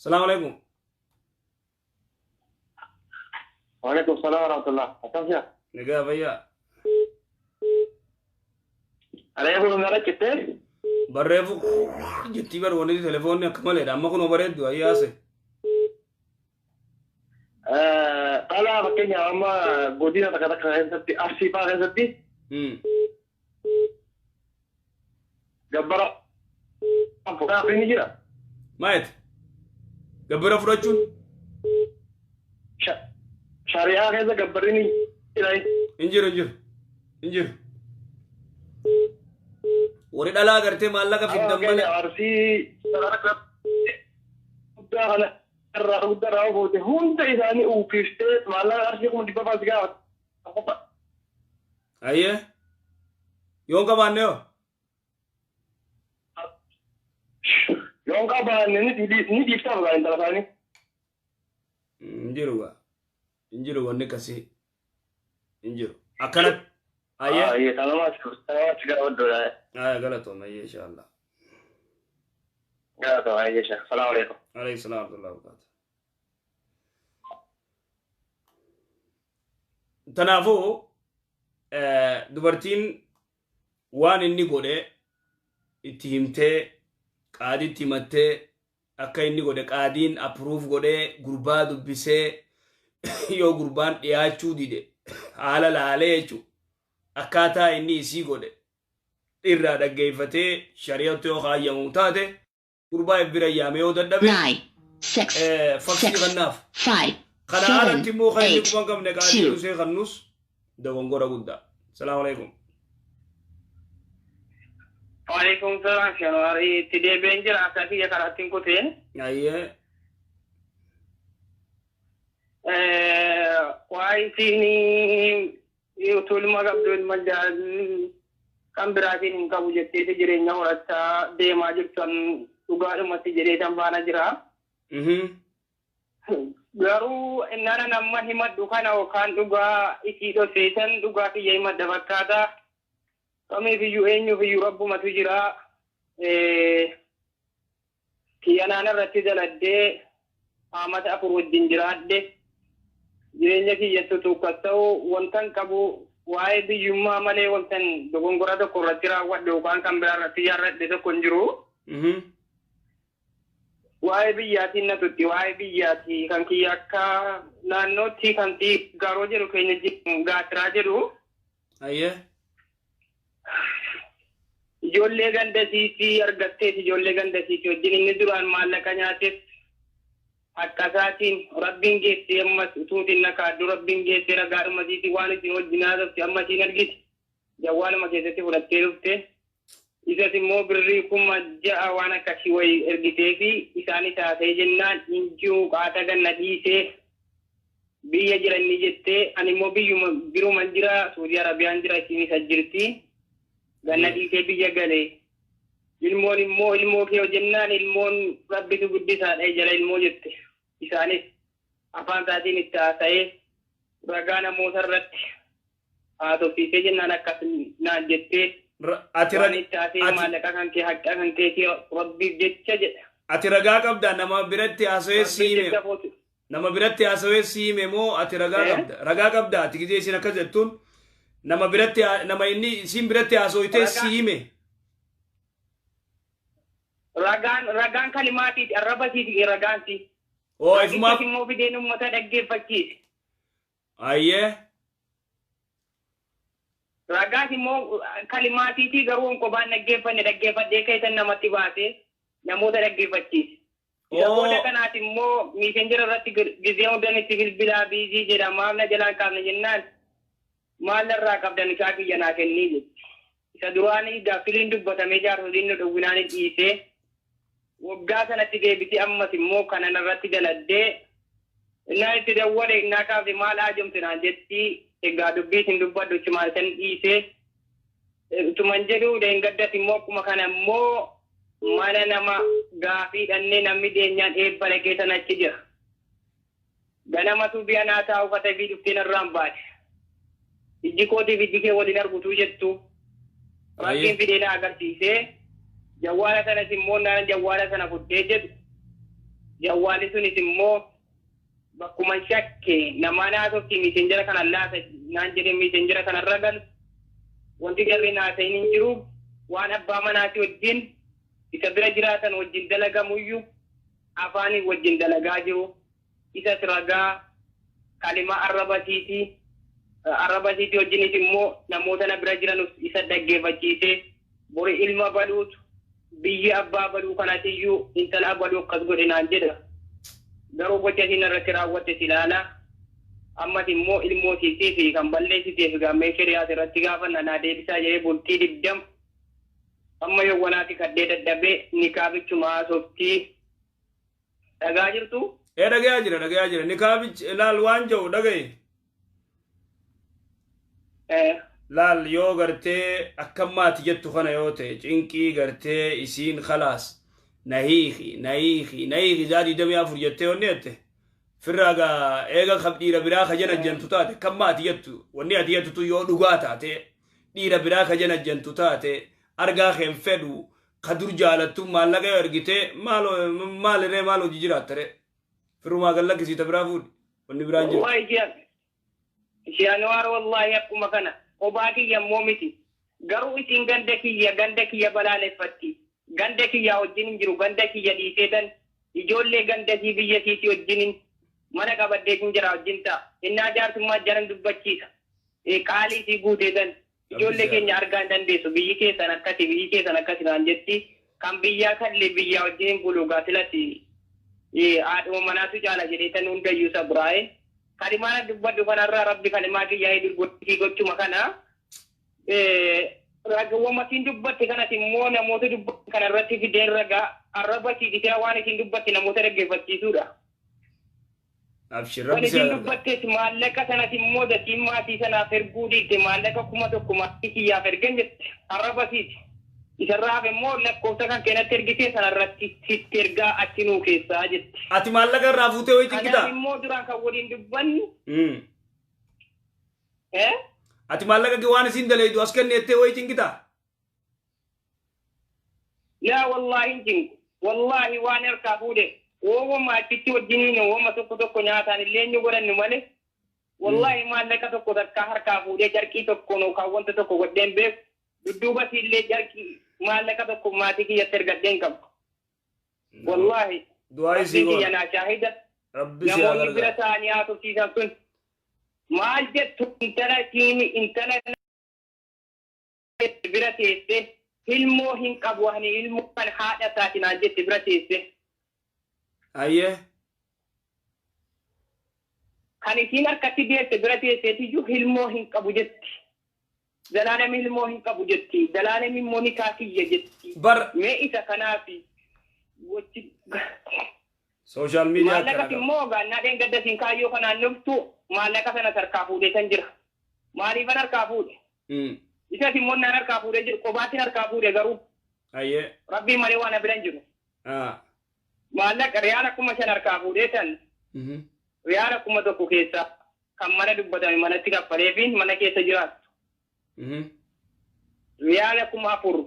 Salaamu alaikum. Waalaikum salaam warahmatullah. Akkam si'a? Nagaa fayyaa. Reefu nu narachitte? Barreefu jettii bar wanni telefoonni akka maleedha. Amma kunoo bareeddu ayyaase. Dhalaa fakkeenyaaf amma godina takka takka keessatti Arsii fa'aa keessatti gabbara fudhaaf ni jira. Maayet gabbara fudhachuun Shari'aa keessa gabbarri ni jira. Hin jiru, hin jiru, hin jiru. Warri dhalaa gartee maallaqa fiddan malee. Arsii sadarkaa guddaa kana irraa guddaa irraa fuute hunda isaanii uwwiftee maallaqa qarshii 400,000 si gaafata. Ayyee. Yoon qabaanne hoo? Yoon qabaanne ni dhiiftaaf gaa intala isaanii. Hin jiru gaa. Hin jiru wanni akkasii. Hin jiru. Akkanatti. Ayyee. Ayyee kanamaas kanamaas gaafadhuudha. Ayyee galatoom ayyee inshallah. Galatoomi ayyee sheekh. Salaamu alaikum. Alayhi salaam wa rahmatullahi wa barakatuh. Tanaafuu dubartiin waan inni godhe itti himtee qaaditti himattee akka inni godhe qaadiin approve godhee gurbaa dubbisee yoo gurbaan dhiyaachuu dide haala laalee jechuudha. Akkaataa inni isii godhe irraa dhaggeeffatee shari'atti yoo kaayyamu taate gurbaa if bira yaame yoo dadhabe 9, 6, faksii 6, kannaaf. 5, Kana 7, alatti immoo kan inni 8, quban qabne qaadii 2. dhusee kannus dogongora guddaa. Salaamu alaikum. Waalaikum salaam Shanwaari itti deebi'een jira akka kiyya karaatti hin kutee. Ayyee. Waa isiin utuu ilma qabdu ilma kan biraatiin hin qabu jetteeti jireenya horachaa deemaa jirtu an dhugaadhumatti jedhee tan faana jira. Garuu innaan amma himadhu kana yookaan dhugaa isii dhoseetan dhugaa kiyya himadha fakkaata. Kamiif iyyuu eenyuuf iyyuu rabbumatu jira. Kiyyanaan irratti daladdee amata 4 wajjin jiraadhe. Jireenya kiyyattu tuukkas ta'u wantan qabu waa'ee biyyummaa malee wantan dogongora tokko irratti raawwadhe yookaan kan biraa irratti ijaarradhe tokko hin jiru. Waa'ee biyyaatiin na tutti waa'ee biyyaati kan kiyya akka naannootti kan garoo jedhu keenya gaatiraa jedhu. Ayyee. Ijoollee gandasiitii argattees ijoollee gandasiitii wajjin inni duraan maallaqa nyaates akka isaatiin rabbiin geessee ammas utuutiin na kaaddu rabbiin geessee ragaadhuma isiitiin waan isin wajjin haasofte amma isiin argite jawwaaluma keessatti fudhattee dhufte. Isas immoo birrii 6,000 waan akkasii wayii ergitee fi isaanis haasa'ee jennaan hin jiru qaata ganna dhiisee biyya jira inni jettee ani immoo biyyuma biruman jira Suudii Arabiyaan jira isiinis as jirti ganna dhiisee biyya gale ilmoon immoo ilmoo kee jennaan ilmoon rabbitu guddisaadha jala ilmoo jette isaanis afaan isaatiin itti haasa'ee ragaa namoota irratti haasofsiisee jennaan akkas naan jettee Ati waan itti haasa'ee maallaqa kan kee haqa kan keetii rabbiif jecha jedha. Ati ragaa qabdaa nama biratti haasa'ee Rabbiif siime jecha fuuti. Nama biratti haasawee si hime moo ati ragaa qabda? Ragaa qabda ati gizee isin akkas jettuun nama biratti nama inni isin biratti haasoytee si hime. Ragaan kalimaatiiti arraba siiti ragaan si. Oo Ragichas ifumaaf. immoo fideen uummata dhaggeeffachiise. Ayyee. Ragaas immoo kalimaatiiti garuu hin qobaan dhaggeeffanne dhaggeeffadhee keessan namatti baasee namoota dhaggeeffachiise. Isa booda kanaati immoo messenger irratti gizee hundan itti bilbilaa busy jedha maaf na jalaan kaafne jennaan maal narraa qabdan isaa kiyya naa kennii jetti. Isa duraanii gaaffiliin dubbatamee jaarsoliin nu dhowwinaan dhiisee waggaa sanatti deebitee ammas immoo kana narratti daladdee innaan itti dawwale innaa kaafte maal haajomte naan jetti egaa dubbii isin dubbadhu ichumaan isan dhiisee utuman jedhu deengaddas immoo akkuma kana immoo mana nama gaafii dhannee namni deenyaan eebba dhaqee sana achi jira. Ganamatu bi'a naa taa'u katabbii dhuftee narraan baate. Ijji kootiif ijji kee waliin argutuu jettu. Rabbiin fidee na agarsiisee jawwaala sanas immoo naan jawwaala sana fudhee jedhu. Jawwaalli sunis immoo bakkuma shakke namaa naasofti messenger kana laata naan jedhe, messenger kanarra galu wanti garri naasayin hin jiru. Waan abbaa manaati wajjin isa bira jiraatan wajjin dalagamuyyuu afaanii wajjin dalagaa jiru. Isas ragaa kalima arrabasiiti. Arrabasiitii wajjinis immoo namoota na bira jiran isa dhaggeeffachiisee, bori ilma baluutu biyya abbaa baluu kanatiyyuu intala baluu akkas godhe naan jedha. Garuu gocha isiin irratti raawwatte si ilaala. Ammas immoo ilmoo siitii fi kan balleessiteef gaammee shiriyaas irratti gaafa naa deebisaa jedhee bultii 20 amma yowwanaati kaddee dadhabee nikaabichuma haasoftii dhagaa jirtu. Ee, dhagayaa jira, dhagayaa jira. Nikaabich laal waan jiru dhagaye. Laal, yoo gartee akkammaati jettu kana yoo ta'e, cinqii gartee isiin khalaas nahiiki, nahiiki, nahiiki zaa 24 jettee wanni jette firraa gaa eega kan dhiira biraa ka janajjantu taate, akkammaati jettu, wanni ati jettutu yoo dhugaa taate, dhiira biraa ka janajjantu taate, argaa keen fedhu ka dur jaalattu maallaqa yoo ergite maal maaliree, maal hojii jiraattare? Firrumaa gan lakkisiita, biraa fuudhi, wanni biraan jiru. Wallahi Januwaar, wallahi akkuma kana kophaa kiyya immoo miti. Garuu isin ganda kiyya balaaleffatti. Ganda kiyya wajjin hin jiru, ganda kiyya dhiiseetan ijoollee ganda sii biyya siitii wajjin mana qabadhee kun jira wajjin ta'a. Innaa jaarsummaa jaran dubbachiisa. Qaalii sii guuteetan ijoollee keenya argaa hin dandeessu, biyyi keessan akkasi, biyyi keessan akkasi naan jetti. Kan biyyaa kallee biyyaa wajjin hin bulu gaasilati haadhuma manaatu caala jedheetan hundayyuu sabraa'e. Kalimaa dubbadhu kanarraa Rabbi kalimaa kiyyaa hidhuu gochuma kana ragawwan isiin dubbatte kanas immoo namoota dubbatte kanarratti fideen ragaa arraba siidisee waan isiin dubbatte namoota dhaggeeffachiisuudha. Abshir, Waan Rabbi si isiin haa gargaaru. Dubbattes maallaqa sanas immoo dasiin maatii sanaaf erguu dhiifte, maallaqa 1000 maatii kiyyaaf ergan jette arraba siiti. Isarraa hafe immoo lakkoofsa kan keenatti ergitee sanarratti sitti ergaa achi nuu keessaa jette. Ati maallaqa irraa fuutee wayii Kanaaf cinqitaa? immoo duraan kan waliin dubbannu Ati maallaqa kee waan isiin daleeydu as kenneettee wayii cinqitaa? Laa, wallaahi hin cinqu. Wallaahi waan harkaa fuudhe woowwama achitti wajjiniin wooma tokko tokko nyaataan illee inni godhannu malee, wallaahi maallaqa tokko takkaa harkaa fuudhee carqii tokkoon yookaan wanta tokko godheen beeku. Dudduuba illee carqii maallaqa tokko maatii kiyyatti ergadheen hin qabu. Wallaahi. Du'aa isii Rabbiin kiyya goona. naa shaahida. Rabbi si haa Namoonni bira gargaaru. taa'anii haasofsiisan sun maal jettu? Intala tiimi intala bira teesse ilmoo hin qabu, ani ilmoo kan haadha isaati naan jette bira teesse. Ayyee. Kan isiin harkatti deesse bira teesseetiyyuu ilmoo hin qabu jetti. Zalaalem ilmoo hin qabu jetti. Zalaalem immoo ni kaakiyya jetti. Bar Mee isa kanaafi gochi social media akkana Maallaqas qaba. immoo gaannaa dheengadda siin kaayyoo kanaan dhuftu maallaqa sanas harkaa fuudhee san jira. Maaliifan harkaa fuudhe? Isas immoo naan harkaa fuudhee jiru, qobaatiin harkaa fuudhe garuu Rabbiin malee waan na bira hin jiru. Maallaqa riyaala 5000 harkaa fuudhee san riyaala 1000 keessaa kan mana dubbatame manatti kaffalee fi mana keessa jiraattu. Riyaala 4000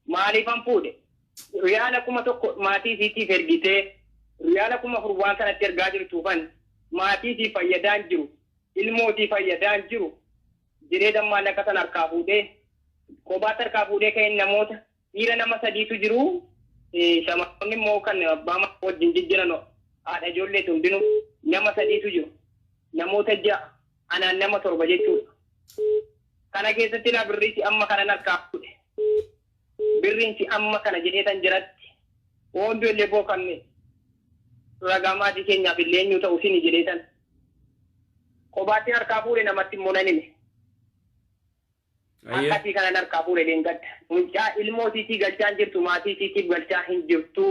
maaliifan fuudhe? Riyaala 1000 maatii isiitiif ergitee riyaala 4000 waan kanatti ergaa jirtuufan maatii isii fayyadaan jiru, ilmootii fayyadaan jiru jedhee maallaqa sana harkaa fuudhee, kophaatti harkaa fuudhee ka'een namoota dhiira nama sadiitu jiru. Shamarroonni immoo kan abbaa manaa wajjin jijjiiran haadha ijoolleetu hundinuu nama sadiitu jiru. Namoota ja'a, anaan nama torba jechuudha. Kana keessatti laa birriisi amma kanan harkaa fuudhe. Birriinsi amma kana jedhee tan jiratti. Woonduu illee bookanne ragaa maatii keenyaaf illee eenyu ta'u sini jedhee tan. Kophaatti harkaa fuudhe, namatti immoo nan hime. Akkasii kanan harkaa fuudhe leengadda. Mucaa ilmoo isiitii galchaa hin jirtu, maatii isiitiif galchaa hin jirtu.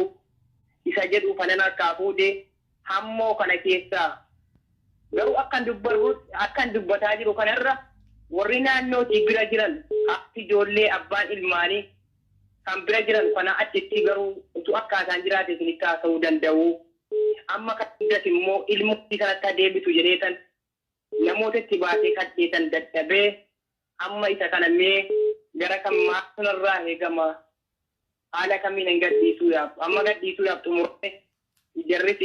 Isa jedhu kanan harkaa fuudhe hammoo kana keessaa. Garuu akkan dubbataa jiru kanarra warri naannootii bira jiran, haati ijoollee, abbaan ilmaanii kan bira jiran kana achitti garuu utuu akkaataan jiraate isinitti haasa'uu danda'u. Amma kan hundas immoo ilmoo kanatti adeebitu jedheetan namoota itti baasee kadheetan dadhabee amma isa kana mee gara kan maaltu narraa eegama? Haala kamiin hin gadhiisuudhaaf, amma gadhiisuudhaaf xumurame. Jarris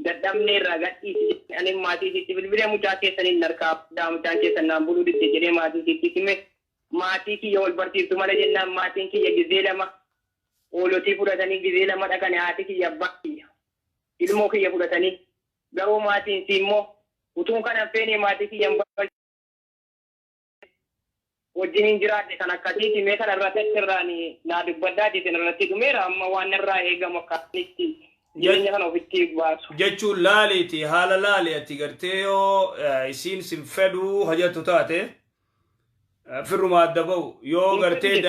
dadhabne irraa gadhiisi ani maatii isiitti bilbilee, mucaa keessaniin narkaa mucaan keessan naan buluu didde jedhee maatii isiitti hime. Maatii kiyya wal barsiiftu malee jennaan, maatiin kiyya gizee lama hoolotii fudhatanii, gizee lama dhaqane, haati kiyya, abbaa kiyya, ilmoo kiyya fudhatanii. Garuu maatiin si immoo utuun kana feene maatii kiyya wajjiniin jiraadhe. Kan akkasiiti. Mee kana irratti achirraan naa dubbadhaati. Isin irratti dhumeera. Amma waan irraa eegamu akkasitti jireenya kana ofitti baasu. Jechuun laaliiti, haala laali. Ati gartee yoo isiin sin fedhuu hajattu taate, firruma adda ba'u. Yoo gartee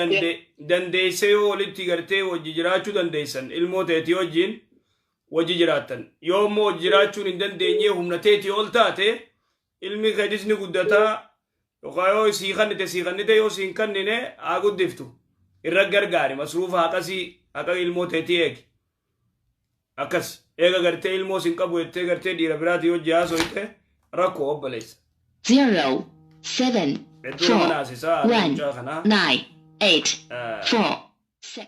dandeessee, yoo walitti gartee wajji jiraachuu dandeessan, ilmoo teetii wajjin wajji jiraattan. Yoo immoo wajji jiraachuun hin dandeenye, humna teetii ol taate, ilmi keetis ni guddataa. Yookaan yoo sii kannite sii kannite, yoo siin kannine haa guddiftu, irra gargaari, masruufa haqasii, haqa ilmoo teetii eegi. Akkas eega gartee ilmoo sin qabu jettee gartee dhiira biraatii hojii haasoyte, rakkoo obboleessa. 0, 7, Hedduu nama 4, naasisaa 1, mucaa kanaa. 9, 8, 4, 6.